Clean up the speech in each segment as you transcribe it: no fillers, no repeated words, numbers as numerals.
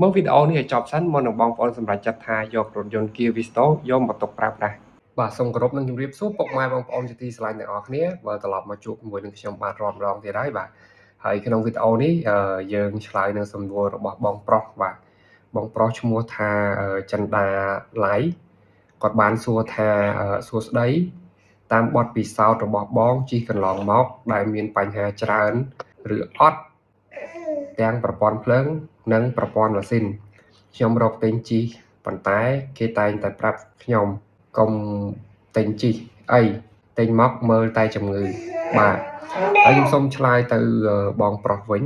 មើលវីដេអូនេះឲ្យចប់សិនមុននឹងបងប្អូនសម្រេចចិត្តថាយករថយន្ត Kia Visto យកមកទុកប្រើប្រាស់បាទសូមគោរពនិងជម្រាបសួរពុកម៉ែបងប្អូនជាទីស្រឡាញ់ទាំងអស់គ្នាបើត្រឡប់មកជួបជាមួយនឹងខ្ញុំបាទរាប់ម្ដងទៀតហើយបាទហើយក្នុងវីដេអូនេះយើងឆ្លើយនឹងសំណួររបស់បងប្រុសបាទបងប្រុសឈ្មោះថាចិន្តាឡៃគាត់បានសួរថាសួស្តីតាមបទពិសោធន៍របស់បងជិះកន្លងមកដែលមានបញ្ហាច្រើនឬអត់ទាំងប្រព័ន្ធភ្លើងនិងប្រព័ន្ធម៉ាស៊ីនខ្ញុំរកទិញជិះប៉ុន្តែគេតែងតែប្រាប់ខ្ញុំកុំទិញជិះអីទិញមកមើលតែជំងឺបាទហើយខ្ញុំសូមឆ្លើយទៅបងប្រុសវិញ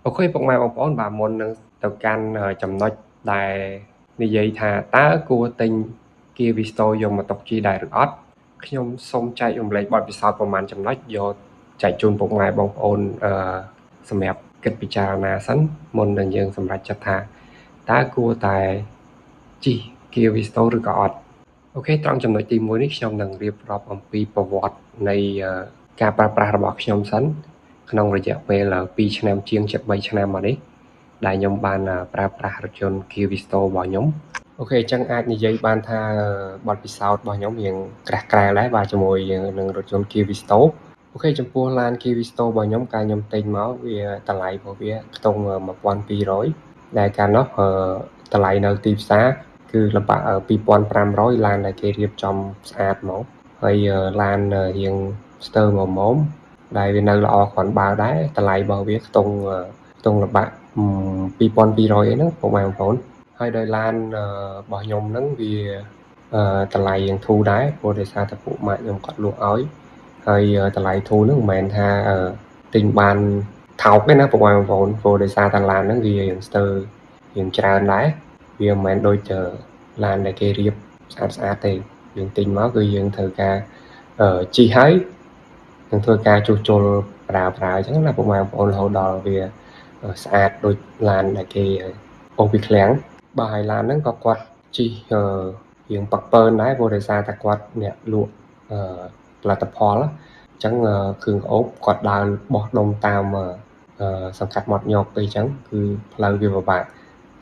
អូខេពុកម៉ែបងប្អូនបាទមុននឹងទៅកាន់ចំណុចដែលនិយាយថាតើគួរទិញ Kia Visto យកមកទុកជិះដែរឬអត់ខ្ញុំសូមចែករំលែកបទពិសោធន៍ប្រហែលចំណុចយកចែកជូនពុកម៉ែបងប្អូនសម្រាប់គិតពិចារណាសិនមុននឹងយើងសម្រេចចិត្តថាតើគួរតែជិះ Kia Visto ឬក៏អត់អូខេត្រង់ចំណុចទី1នេះខ្ញុំនឹងរៀបរាប់អំពីប្រវត្តិនៃការប្រើប្រាស់របស់ខ្ញុំសិនក្នុងរយៈពេល2ឆ្នាំជាង3ឆ្នាំមកនេះដែលខ្ញុំបានប្រើប្រាស់រថយន្ត Kia Visto របស់ខ្ញុំអូខេអញ្ចឹងអាចនិយាយបានថាបទពិសោធន៍របស់ខ្ញុំរៀងក្រាស់ក្រែលដែរបាទជាមួយនឹងរថយន្ត Kia Visto អូខេចំពោះឡាន Kia Visto របស់ខ្ញុំកាលខ្ញុំទិញមកវាតម្លៃរបស់វាខ្ទង់1200ដែលកាលនោះតម្លៃនៅទីផ្សារគឺលំបាក2500ឡានដែលគេរៀបចំស្អាតហ្មងហើយឡានរៀងស្ទើរមុំដែលវានៅល្អគ្រាន់បើដែរតម្លៃរបស់វាខ្ទង់លំបាក2200អីហ្នឹងពុកម៉ែបងប្អូនហើយដោយឡានរបស់ខ្ញុំហ្នឹងវាតម្លៃរៀងធូរដែរព្រោះដោយសារតែពួកម៉ាក់ខ្ញុំគាត់លក់ឲ្យហើយតម្លៃធូរហ្នឹងមិនមែនថាទិញបានថោកទេណាពុកម៉ែបងប្អូនព្រោះដោយសារតែឡានហ្នឹងវារៀងស្ទើររៀងច្រើនដែរវាមិនមែនដូចឡានដែលគេរៀបស្អាតស្អាតទេយើងទិញមកគឺយើងត្រូវការជិះហើយនឹងធ្វើការជួសជុលប្រើអញ្ចឹងណាពុកម៉ែបងប្អូនរហូតដល់វាស្អាតដូចឡានដែលគេអូសពីឃ្លាំងបាទហើយឡានហ្នឹងក៏គាត់ជិះរៀងប៉ពើនដែរព្រោះដោយសារតែគាត់អ្នកលក់ផលិតផលអញ្ចឹងគ្រឿងក្រអូបគាត់ដើរបោះដុំតាមសង្កាត់មាត់ញកទៅអញ្ចឹងគឺផ្លូវវាពិបាក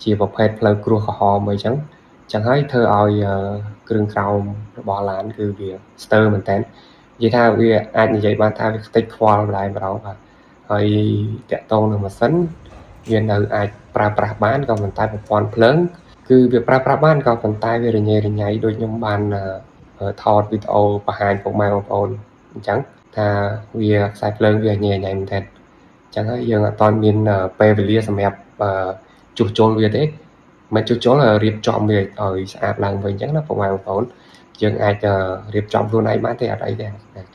ជាប្រភេទផ្លូវគ្រោះក្រហមអីចឹងអញ្ចឹងហើយធ្វើឲ្យគ្រឿងក្រោមរបស់ឡានគឺវាស្ទើរមែនតើនិយាយថាវាអាចនិយាយបានថាវាខ្ទេចខ្វល់ម្ដងម្ដងបាទហើយតាក់ទងនឹងម៉ាស៊ីនវានៅអាចប្រើប្រាស់បានក៏ប៉ុន្តែប្រព័ន្ធភ្លើងគឺវាប្រើប្រាស់បានក៏ប៉ុន្តែវារញ៉េរញ៉ៃដូចខ្ញុំបានថតវីដេអូបង្ហាញពុកម៉ែបងប្អូនអញ្ចឹងថាវាខ្សែភ្លើងវាញ៉ៃញ៉ៃមែនតើអញ្ចឹងហើយយើងអត់ទាន់មានពេលវេលាសម្រាប់ជួសជុលវាទេមិនជួសជុលរៀបចំវាឲ្យស្អាតឡើងវិញអញ្ចឹងណាពុកម៉ែបងប្អូនយើងអាចរៀបចំខ្លួនឯងបានទេអត់អីទេ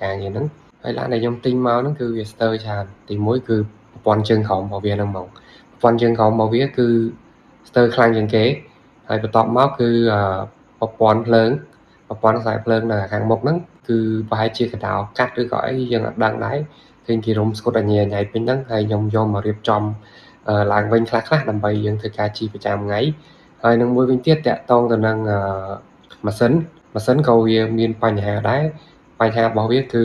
ការងារហ្នឹងហើយឡានដែលខ្ញុំទិញមកហ្នឹងគឺវាស្ទើរច្រើនទី1គឺប្រព័ន្ធជើងក្រោមរបស់វាហ្នឹងហ្មងប្រព័ន្ធជើងក្រោមរបស់វាគឺស្ទើរខ្លាំងជាងគេហើយបន្ទាប់មកគឺប្រព័ន្ធភ្លើងប្រព័ន្ធខ្សែភ្លើងនៅខាងមុខហ្នឹងគឺប្រហែលជាកដោកាត់ឬក៏អីយើងអត់ដឹងដែរឃើញគេរុំស្គុតអញញ៉ៃពេញហ្នឹងហើយខ្ញុំយកមករៀបចំឡើងវិញខ្លះៗដើម្បីយើងធ្វើការជិះប្រចាំថ្ងៃហើយនឹងមួយវិញទៀតតាក់ទងទៅនឹងម៉ាស៊ីនក៏វាមានបញ្ហាដែរបញ្ហារបស់វាគឺ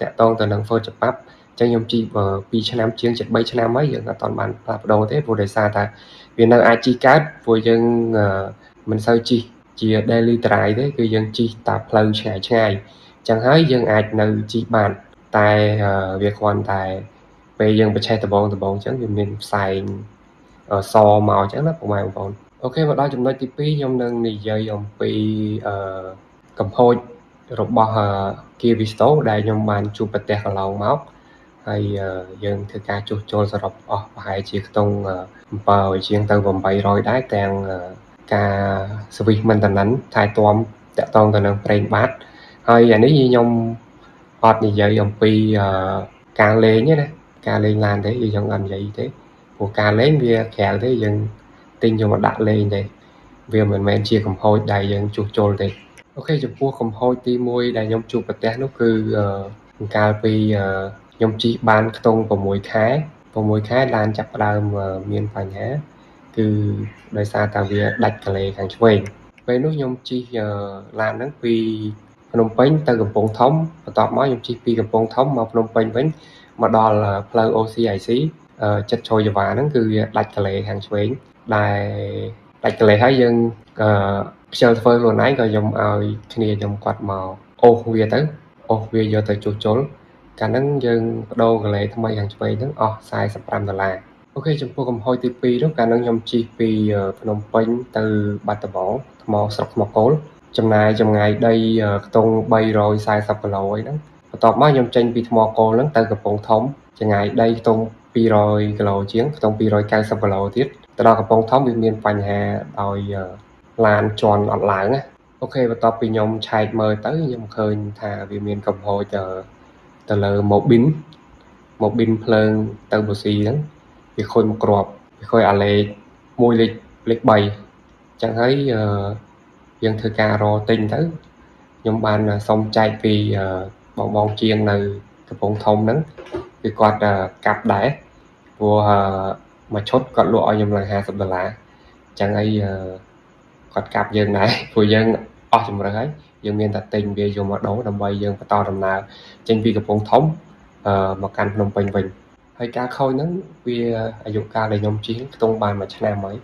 តាក់ទងទៅនឹងហ្វឺតច្បាប់អញ្ចឹងខ្ញុំជិះ2ឆ្នាំជាង3ឆ្នាំហើយយើងអត់ទាន់បានផ្លាស់ប្ដូរទេព្រោះដោយសារតែវានៅអាចជិះកើតព្រោះយើងមិនសូវជិះជា daily drive ទេគឺយើងជិះតាមផ្លូវឆ្ងាយឆ្ងាយអញ្ចឹងហើយយើងអាចនៅជិះបានតែវាគ្រាន់តែពេលយើងប្រឆេះដបងអញ្ចឹងវាមានផ្សែងសមកអញ្ចឹងណាពុកម៉ែបងប្អូនអូខេមកដល់ចំណុចទី2ខ្ញុំនឹងនិយាយអំពីកំហូចរបស់ Kia Visto ដែលខ្ញុំបានជួបប្រទះកន្លងមកហើយយើងធ្វើការជួសជុលសរុបអស់ប្រហែលជាខ្ទង់700ជាងទៅ800ដែរទាំងការ service maintenance ថែទាំតាក់ទងទៅនឹងប្រេងបាតហើយអានេះខ្ញុំអត់និយាយអំពីការលេងទេណាការលេងឡានទេយើងអត់និយាយទេព្រោះការលេងវាក្រៅទេយើងទិញយកមកដាក់លេងទេវាមិនមែនជាកំហូចដែលយើងជួសជុលទេអូខេចំពោះកំហូចទី1ដែលខ្ញុំជួបប្រទះនោះគឺកាលពីខ្ញុំជិះបានខ្ទង់6ខែ6ខែឡានចាប់ផ្ដើមមានបញ្ហាគឺដោយសារតែវាដាច់កលេខាងឆ្វេងពេលនោះខ្ញុំជិះឡានហ្នឹងពីភ្នំពេញទៅកំពង់ធំបន្ទាប់មកខ្ញុំជិះពីកំពង់ធំមកភ្នំពេញវិញមកដល់ផ្លូវ OCIC ចិត្តជ្រោយចង្វាហ្នឹងគឺវាដាច់កលេខាងឆ្វេង ដែលដាច់កលេសហើយយើងអឺខ្ជិលធ្វើខ្លួនឯងក៏ខ្ញុំឲ្យគ្នាខ្ញុំគាត់មកអូសវាទៅអូសវាយកទៅជួសជុលកាលហ្នឹងយើងបដូរកលេថ្មីខាងឆ្វេងហ្នឹងអស់45ដុល្លារអូខេចំពោះកំហុសទី2នោះកាលហ្នឹងខ្ញុំជិះពីភ្នំពេញទៅបាត់ដំបងថ្មស្រុកថ្មគោលចំណាយចម្ងាយដីខ្ទង់340គីឡូអីហ្នឹងបន្ទាប់មកខ្ញុំចេញពីថ្មគោលហ្នឹងទៅកំពង់ធំចម្ងាយដីខ្ទង់200គីឡូជាងខ្ទង់290គីឡូទៀតទៅដល់កំពង់ធំវាមានបញ្ហាដោយឡានជន់អត់ឡើងណាអូខេបន្ទាប់ពីខ្ញុំឆែកមើលទៅខ្ញុំឃើញថាវាមានកំហុសទៅលើម៉ូប៊ីនភ្លើងទៅបូស៊ីហ្នឹងវាខូចមួយគ្រាប់វាខូចអាលេខ1លេខ3អញ្ចឹងហើយយើងធ្វើការរកទិញទៅខ្ញុំបានសុំចែកពីបងជាងនៅកំពង់ធំហ្នឹងគឺគាត់កាប់ដែរព្រោះមួយឈុតគាត់លក់ឲ្យខ្ញុំឡើង50ដុល្លារអញ្ចឹងហើយគាត់កាប់យើងដែរព្រោះយើងអស់ជម្រើសហើយយើងមានតែទិញវាយកមកដូរដើម្បីយើងបន្តដំណើរចេញពីកំពង់ធំមកកាន់ភ្នំពេញវិញហើយការខូចហ្នឹងវាអាយុកាលដែលខ្ញុំជិះខ្ទង់បាន1ឆ្នាំហើយ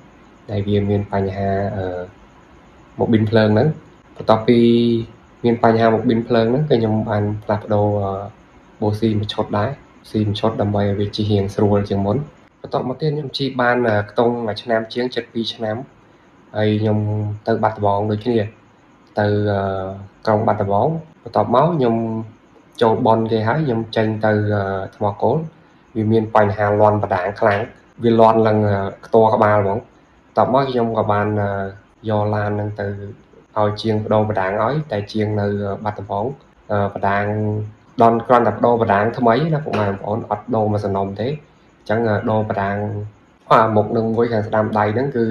ដែលវាមានបញ្ហាម៉ូប៊ីនភ្លើងហ្នឹងបន្ទាប់ពីមានបញ្ហាម៉ូប៊ីនភ្លើងហ្នឹងគឺខ្ញុំបានផ្លាស់ប្ដូរបូស៊ីមួយឈុតដែរស៊ីមួយឈុតដើម្បីឲ្យវាជិះរៀងស្រួលជាងមុនបន្ទាប់មកទៀតខ្ញុំជិះបានខ្ទង់1ឆ្នាំជាង72ឆ្នាំហើយខ្ញុំទៅបាត់ដំបងដូចគ្នាទៅក្រុងបាត់ដំបងបន្ទាប់មកខ្ញុំចូលបនគេហើយខ្ញុំចេញទៅថ្មគោលវាមានបញ្ហាលាន់បដាងខ្លាំងវាលាន់ឡើងខ្ទាស់ក្បាលហ្មងបន្ទាប់មកខ្ញុំក៏បានយកឡានហ្នឹងទៅឲ្យជាងបដូរបដាងឲ្យតែជាងនៅបាត់ដំបងបដាងដនគ្រាន់តែបដូរបដាងថ្មីណាពុកម៉ែបងប្អូនអត់ដូរមួយសំណុំទេអញ្ចឹងដូរបដាងអាមុខនឹងមួយខាងស្ដាំដៃហ្នឹងគឺ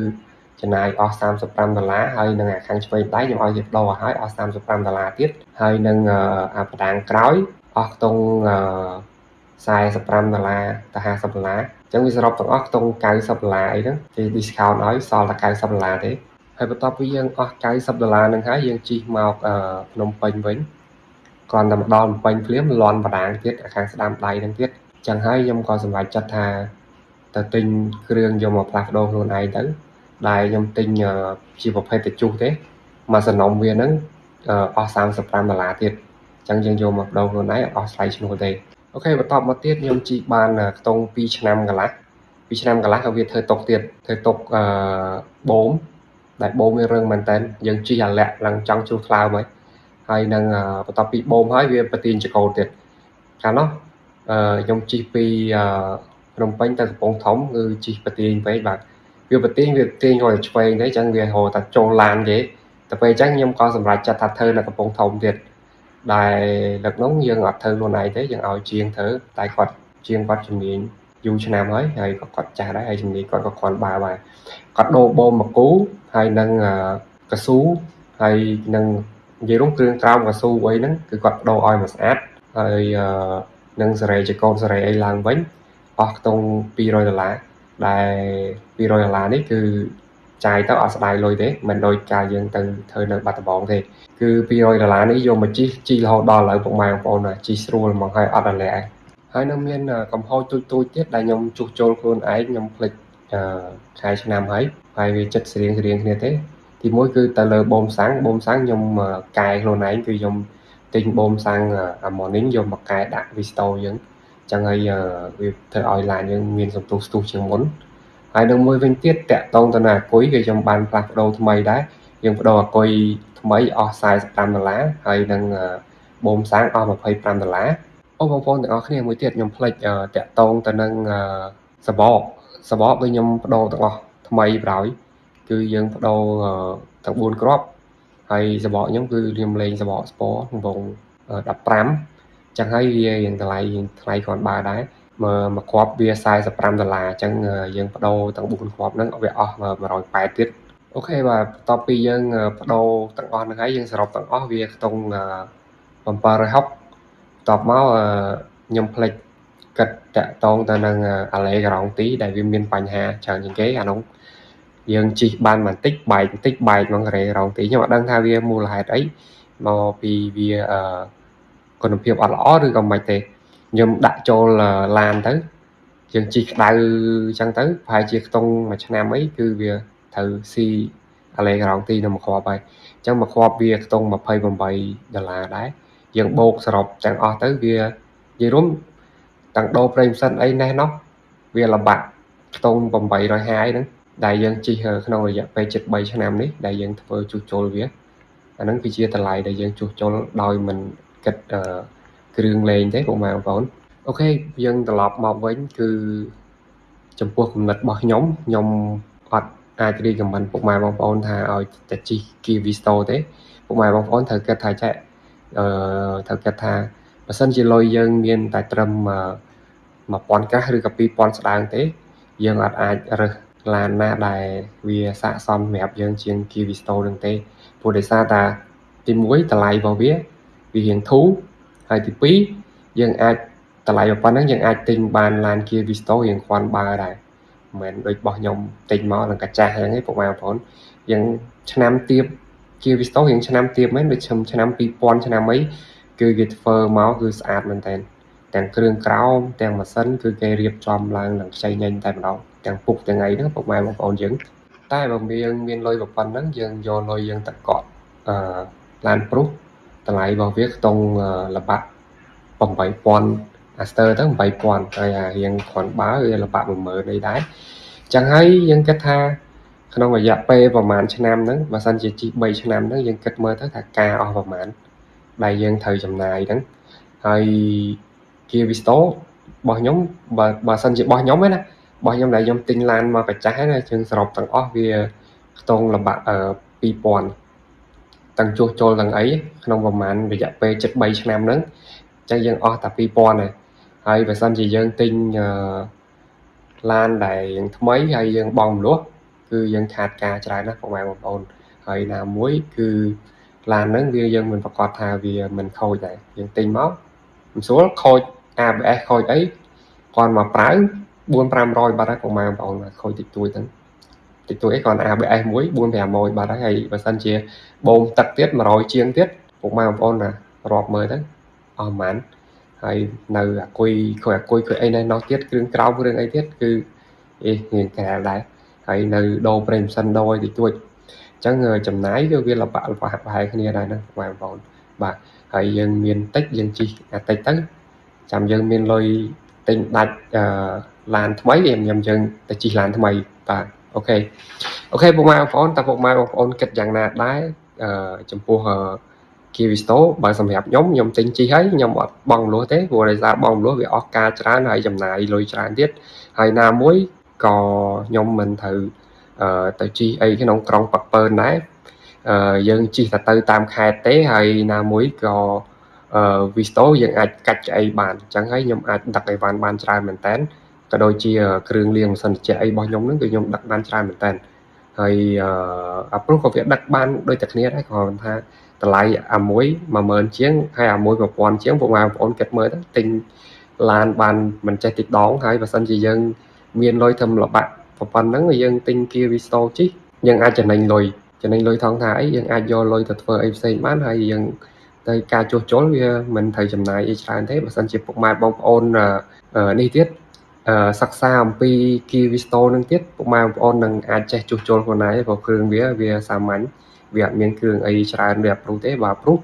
ចំណាយអស់35ដុល្លារហើយនឹងអាខាងឆ្វេងដៃខ្ញុំឲ្យគេបដូរឲ្យហើយអស់35ដុល្លារទៀតហើយនឹងអាបដាងក្រោយអស់ខ្ទង់45ដុល្លារទៅ50ដុល្លារអញ្ចឹងវាសរុបទាំងអស់ខ្ទង់90ដុល្លារអីហ្នឹងគេ discount ឲ្យសល់តែ90ដុល្លារទេហើយបន្ទាប់ពីយើងអស់90ដុល្លារហ្នឹងហើយយើងជិះមកភ្នំពេញវិញគ្រាន់តែមកដល់ភ្នំពេញភ្លាមលាន់បដាងទៀតអាខាងស្ដាំដៃហ្នឹងទៀតអញ្ចឹងហើយខ្ញុំក៏សម្រេចចិត្តថាទៅទិញគ្រឿងយកមកផ្លាស់ប្ដូរខ្លួនឯងទៅដែលខ្ញុំទិញជាប្រភេទតជុះទេមួយសំណុំវាហ្នឹងអស់35ដុល្លារទៀតអញ្ចឹងយើងយកមកប្ដូរខ្លួនឯងអស់ថ្លៃឈ្នួលទេអូខេបន្ទាប់មកទៀតខ្ញុំជិះបានខ្ទង់2ឆ្នាំកន្លះ2ឆ្នាំកន្លះក៏វាធ្វើតុកទៀតធ្វើតុកបូមដែលបូមវារឹងមែនតើយើងជិះអាលាក់ឡើងចង់ជ្រុះថ្លើមហើយហើយនឹងបន្ទាប់ពីបូមហើយវាប្រទៀងចកោទៀតកាលនោះខ្ញុំជិះពីភ្នំពេញទៅកំពង់ធំគឺជិះប្រទៀងពេកបាទវាប្រទៀងវាទាញរយឆ្វេងទេអញ្ចឹងវារហូតតែចូលឡានគេតែពេលអញ្ចឹងខ្ញុំក៏សម្រេចចិត្តថាធ្វើនៅកំពង់ធំទៀតដែលលើកនោះយើងអត់ធ្វើខ្លួនឯងទេយើងឲ្យជាងធ្វើតែគាត់ជាងគាត់ជំនាញយូរឆ្នាំហើយហើយក៏គាត់ចាស់ដែរហើយជំនាញគាត់ក៏គ្រាន់បើដែរគាត់ដូរបូមមកគូហើយនឹងកស៊ូហើយនឹងនិយាយរួមគ្រឿងក្រោមកស៊ូអីហ្នឹងគឺគាត់ដូរឲ្យមកស្អាតហើយនឹងសេរីចកូនសេរីអីឡើងវិញអស់ខ្ទង់200ដុល្លារដែល200ដុល្លារនេះគឺចាយទៅអត់ស្ដាយលុយទេមិនដូចកាលយើងទៅធ្វើនៅបាត់ដំបងទេគឺ200ដុល្លារនេះយកមកជិះរហូតដល់ឥឡូវពុកម៉ែបងប្អូនជិះស្រួលហ្មងហើយអត់អាលាក់ហើយនៅមានកំហុសទូចៗទៀតដែលខ្ញុំជួសជុលខ្លួនឯងខ្ញុំភ្លេចខែឆ្នាំហើយហើយវាចិត្តស្រៀងគ្នាទេទីមួយគឺទៅលើបូមសាំងខ្ញុំកែខ្លួនឯងគឺខ្ញុំទិញបូមសាំងអា morning យកមកកែដាក់ Visto យើងចឹងហើយវាធ្វើឲ្យឡានយើងមានសន្ទុះស្ទុះជាងមុនហើយនឹងមួយវិញទៀតតាក់ទងទៅនឹងអាគុយគឺខ្ញុំបានផ្លាស់ប្ដូរថ្មីដែរយើងប្ដូរអាគុយថ្មីអស់45ដុល្លារហើយនឹងបូមសាំងអស់25ដុល្លារអូបងប្អូនទាំងអស់គ្នាមួយទៀតខ្ញុំភ្លេចតាក់ទងទៅនឹងសបកគឺខ្ញុំប្ដូរទាំងអស់ថ្មីប្រហើយគឺយើងប្ដូរទាំង4គ្រាប់ហើយសបកខ្ញុំគឺខ្ញុំលេងសបកស្ពរកំពង15ចឹងហើយវារៀងតម្លៃថ្លៃគ្រាន់បើដែរមួយគ្រាប់វា45ដុល្លារអញ្ចឹងយើងប្ដូរទាំង4គ្រាប់ហ្នឹងវាអស់180ទៀតអូខេបាទបន្ទាប់ពីយើងប្ដូរទាំងអស់ហ្នឹងហើយយើងសរុបទាំងអស់វាខ្ទង់760បន្ទាប់មកខ្ញុំភ្លេចគិតតាក់ទងទៅនឹងអាឡេការ៉ង់ទីដែលវាមានបញ្ហាច្រើនជាងគេអានោះយើងជិះបានបន្តិចបែកបន្តិចបែកហ្មងការ៉ង់ទីខ្ញុំអត់ដឹងថាវាមូលហេតុអីមកពីវាគុណភាពអត់ល្អឬក៏មិនទេខ្ញុំដាក់ចូលឡានទៅ យើងជិះក្តៅអញ្ចឹងទៅប្រហែលជាខ្ទង់មួយឆ្នាំអីគឺវាត្រូវស៊ីអាឡេការ៉ង់ទីនៅមួយគ្រាប់ហើយអញ្ចឹងមួយគ្រាប់វាខ្ទង់28ដុល្លារដែរយើងបូកសរុបទាំងអស់ទៅវានិយាយរួមទាំងដូរប្រេងម៉ាស៊ីនអីណេះនោះវាលបាក់ខ្ទង់850ហ្នឹងដែលយើងជិះក្នុងរយៈពេលជិត3ឆ្នាំនេះដែលយើងធ្វើជួសជុលវាអាហ្នឹងគឺជាតម្លៃដែលយើងជួសជុលដោយមិនគិតគ្រឿងលេងទេពុកម៉ែបងប្អូន OK យើងត្រឡប់មកវិញគឺចំពោះគំនិតរបស់ខ្ញុំខ្ញុំអត់អាច recommend ពុកម៉ែបងប្អូនថាឲ្យតែជិះ Kia Visto ទេពុកម៉ែបងប្អូនត្រូវគិតថាចេះត្រូវគិតថាបើសិនជាលុយយើងមានតែត្រឹម1000កាសឬក៏2000ស្ដើងទេយើងអត់អាចរើសឡានណាដែលវាស័ក្តិសមសម្រាប់យើងជាង Kia Visto នឹងទេព្រោះដោយសារតាទី1តម្លៃរបស់វាវារៀងធូរហើយទី2យើងអាចតម្លៃប៉ុណ្ណឹងយើងអាចទិញបានឡាន Kia Visto រៀងគ្រាន់បើដែរមិនមែនដូចរបស់ខ្ញុំទិញមកនឹងកាចាស់ហ្នឹងឯងពុកម៉ែបងប្អូនយើងឆ្នាំទៀប Kia Visto រៀងឆ្នាំទៀបមែនដូចឆ្នាំ2000ឆ្នាំអីគឺគេធ្វើមកគឺស្អាតមែនតើទាំងគ្រឿងក្រោមទាំងម៉ាស៊ីនគឺគេរៀបចំឡើងនឹងខ្ចីញញតែម្ដងទាំងពុកទាំងអីហ្នឹងពុកម៉ែបងប្អូនយើងតែបើយើងមានលុយប៉ុណ្ណឹងយើងយកលុយយើងទៅកក់ឡានព្រុសតម្លៃរបស់វាខ្ទង់លបាក់8000អាស្ទ័រទៅ8000ហើយអារៀងគ្រាន់បើវាលបាក់10000អីដែរចឹងហើយយើងគិតថាក្នុងរយៈពេលប្រហែលឆ្នាំហ្នឹងបើសិនជាជិះ3ឆ្នាំហ្នឹងយើងគិតមើលទៅថាការអស់ប្រហែលដែលយើងត្រូវចំណាយហ្នឹងហើយ Kia Visto របស់ខ្ញុំបើសិនជារបស់ខ្ញុំឯណារបស់ខ្ញុំដែលខ្ញុំទិញឡានមកកាចាស់ណាជើងសរុបទាំងអស់វាខ្ទង់លបាក់2000ទាំងជួសជុលទាំងអីក្នុងប្រហែលរយៈពេលជិត3ឆ្នាំហ្នឹងអញ្ចឹងយើងអស់តែ2000ហើយហើយបើសិនជាយើងទិញឡានដែលយើងថ្មីហើយយើងបង់រំលោះគឺយើងខាតការច្រើនណាស់ពុកម៉ែបងប្អូនហើយណាមួយគឺឡានហ្នឹងវាយើងមិនប្រកាសថាវាមិនខូចដែរយើងទិញមកមិនស្រួលខូច ABS ខូចអីគាត់មកប្រើ4 500បាត់ហើយពុកម៉ែបងប្អូនខូចតិចតួចហ្នឹងតិចតួចអីគាត់ ABS មួយ4 500បាត់ហើយហើយបើសិនជាបូមទឹកទៀត100ជាងទៀតពុកម៉ែបងប្អូនណារាប់មើលទៅអស់ប្រហែលហើយនៅអាគុយខូចអាគុយខូចអីណែនោះទៀតគ្រឿងក្រោមគ្រឿងអីទៀតគឺអេរៀងក្រែលដែរហើយនៅដូរប្រេងម៉ាស៊ីនដូរអីតិចតួចអញ្ចឹងចំណាយគឺវាលបាក់លបាក់ប្រហែលគ្នាដែរណាពុកម៉ែបងប្អូនបាទហើយយើងមានតិចយើងជិះអាតិចទៅចាំយើងមានលុយទិញដាច់ឡានថ្មីខ្ញុំយើងទៅជិះឡានថ្មីបាទ OK OK ពុកម៉ែបងប្អូនតើពុកម៉ែបងប្អូនគិតយ៉ាងណាដែរចំពោះ Kia Visto បើសម្រាប់ខ្ញុំខ្ញុំទិញជិះហើយខ្ញុំអត់បង់រំលោះទេព្រោះដោយសារបង់រំលោះវាអស់ការច្រើនហើយចំណាយលុយច្រើនទៀតហើយណាមួយក៏ខ្ញុំមិនត្រូវទៅជិះអីក្នុងក្រុងប៉ាពើនដែរយើងជិះតែទៅតាមខេត្តទេហើយណាមួយក៏Visto យើងអាចកាច់ក្អីបានអញ្ចឹងហើយខ្ញុំអាចដឹកអីវ៉ាន់បានច្រើនមែនតើក៏ដូចជាគ្រឿងលាងម៉ាស៊ីនត្រជាក់អីរបស់ខ្ញុំហ្នឹងគឺខ្ញុំដឹកបានច្រើនមែនតើហើយអាប្រុសក៏វាដឹកបានដូចតែគ្នាដែរគ្រាន់ថាតម្លៃអាមួយ10000ជាងហើយអាមួយ1000ជាងពុកម៉ែបងប្អូនគិតមើលទៅទិញឡានបានមិនចេះតិចដងហើយបើសិនជាយើងមានលុយធ្វើលបាក់ប៉ុណ្ណឹងយើងទិញ Kia Visto ជិះយើងអាចចំណេញលុយចំណេញលុយថងថាអីយើងអាចយកលុយទៅធ្វើអីផ្សេងបានហើយយើងទៅការជួសជុលវាមិនត្រូវចំណាយអីច្រើនទេបើសិនជាពុកម៉ែបងប្អូននេះទៀតសិក្សាអំពី Kia Visto នឹងទៀតពុកម៉ែបងប្អូននឹងអាចចេះជួសជុលខ្លួនឯងព្រោះគ្រឿងវាសាមញ្ញវាអត់មានគ្រឿងអីច្រើនវាព្រុសទេបើព្រុស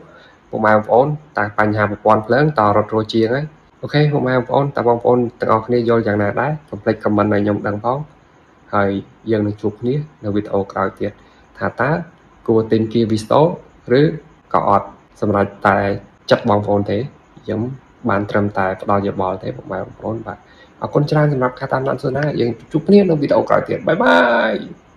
ពុកម៉ែបងប្អូនតែបញ្ហាប្រព័ន្ធភ្លើងតរត់រជាងហើយ OK ពុកម៉ែបងប្អូនតើបងប្អូនទាំងអស់គ្នាយល់យ៉ាងណាដែរកុំភ្លេច comment ឲ្យខ្ញុំដឹងផងហើយយើងនឹងជួបគ្នានៅវីដេអូក្រោយទៀតថាតើគួរទិញ Kia Visto ឬក៏អត់សម្រាប់តែចិត្តបងប្អូនទេខ្ញុំបានត្រឹមតែផ្ដល់យោបល់ទេពុកម៉ែបងប្អូនបាទអរគុណច្រើនសម្រាប់ការតាមដានទស្សនាយើងជួបគ្នានៅវីដេអូក្រោយទៀត bye bye.